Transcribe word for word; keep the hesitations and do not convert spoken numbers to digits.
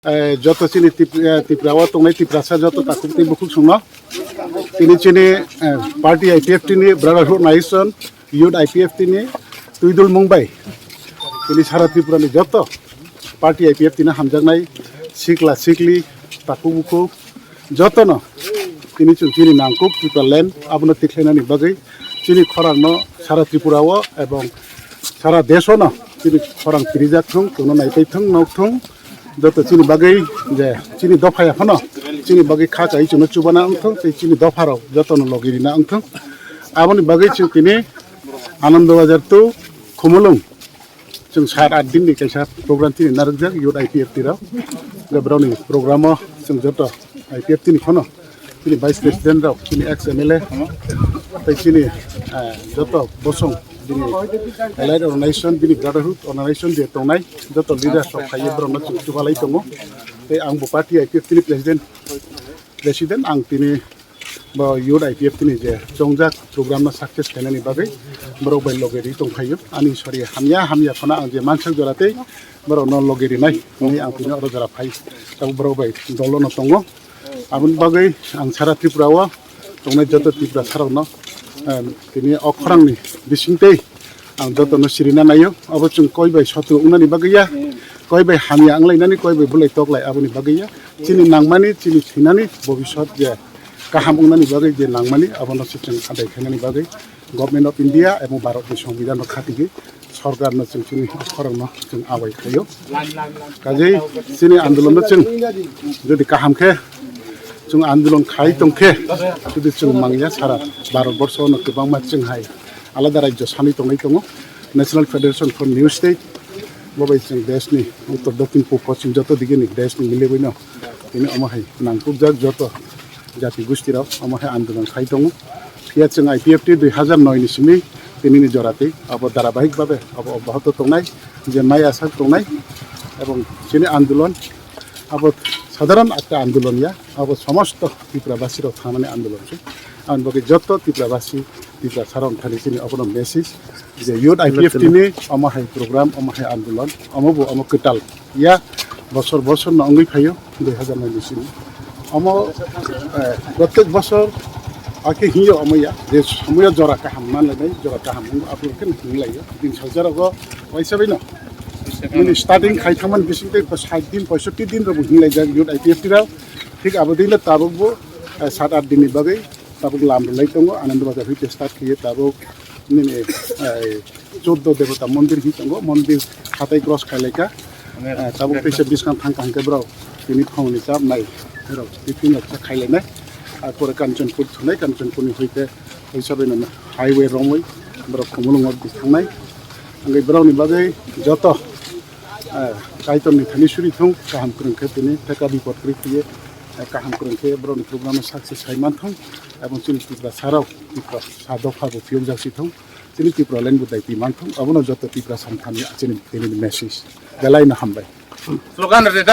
Eh, joto chini Tip-, eh, Tripura o tongnai Tiprasa joto takhuk tei bukhuk songno. Tini chini, eh, party I P F T ni Brotherhood Nation, Youth I P F T ni, Twidul Mumbai. Tini sara Tripura ni joto party I P F T ni hamjaknai sikla sikli, takhuk bukhuk, jotono tini chwng chini nangkuk Tipraland abono tikhlainani bagwi chini khorangno sara Tripura o ebong sara desh o no chini khorang tirijak thung, chwngno naipai thung, nok thung, joto chini bagwi je chini dopha ya phano chini bagwi kha kai chwngno chubana wng thung, tei chini dopha rok jotono logi rina wng thung. Aboni bagwi chwng tini Anando Bazar to Khumulwng chwng sat at din ni kaisa program tini narwkjak Youth I P F T rok. Hwnkhe borokni program o chwng joto I P F T ni phano chini Vice President rok, chini ex M L A, tei chini, eh, joto bosong bini allied organization, bini brotherhood organization je tongnai joto leaders rok phaiwi borokno chwng chubalai tongo. Tei ang bo party I P F T ni president, president ang tini bo Youth I P F T ni je chongjak program no success khainani bagwi borok bai loge ri tongphaio. Ani sori hamya hamya phano ang je mansak jora tei borok no loge rinai hwnwi ang tini oro jora phai. Tabuk borok bai dolo no tongo. Aboni bagwi ang sara Tripura o tongnai joto Tiprasa rok no, em, tini o khorang ni bising tei ang joto no sirina naio. Abo chwng koi bai sotru wngnani bagwi ya, koi bai hamya wnglainani, koi bai bulai toklai aboni bagwi ya. Chini nangmani, chini thwinani bobisot je kaham wngnani bagwi je nangmani, abono se chwng adai khainani bagwi Government of India ebong Bharat ni Songbidan no khatigwi sorkar no chwng chini khorang no chwng abai khaio. Kajei chini andolon no chwng jodi kaham khe chwng andolon khai tong khe, jodi chwng mangya sara Bharat borsho no kwbangma chwng hai alada rajyo sanwi tongwi tongo, National Federation for New State, bo bai chwng desh ni uttor, dokhin, pub, poschim joto dige ni desh ni milibwi no tini omo hai nangkukjak joto jati gusti rok omo hai andolon khai tongo. Phiya chwng I P F T dui hazar noi ni simi tini ni jora tei abo dharabahik babe abo obbahoto tongnai, je mai asak tongnai, ebong chini andolon abo sadharon ekta andolon ya, abo somosto Tripura basi rok thangnani andolon se. Aboni bagwi joto Tripura basi, Tripura sarong thani chini obono message je Youth I P F T ni omo hai program, omo hai andolon, omo bo omo kwtal ya, bosor bosor no wngwi phaio dui hazar noi ni simi. Omo, eh, protek bosor ake hiyo omo ya, je somoyo jora kaham manlainai, jora kaham wng, abo khe hinlaio. Din salsa rogo waisa bai no. Mini starting khai thangman bising tei sait din, poisotti din rogo hinlaijak Youth I P F T rok. Thik abo din tabuk bo, eh, sat at din ni bagwi tabuk lam rwlai tongo, Anando Bazar hoite start khiye tabuk nini, eh, choddo debota mondir hi tongo, mondir hatai cross khailaika. Eh, tabuk teisa biskang thang kaham khe borok tini phone ni chap nai, borok tiffin rok khe khailainai. Ar pore Kanchanpur thunai, Kanchanpur ni hoite hoisa bai no highway romwi borok Khumulwng o thangnai. Hingke borok ni bagwi joto, eh, Kaitor ni thani suri thung, kaham kwrwng khe tini theka bipot kwrwi khiye, eh, kaham kwrwng khe borok ni program o success khai man thung, ebong chini Tiprasa rok, Tiprasa dopha bo phiyok jak si thung. Chini Tipraland bo daiti man thung, abono joto Tiprasa ni thani chini, tini ni message. Belai no hambai. Slogan rwdi da.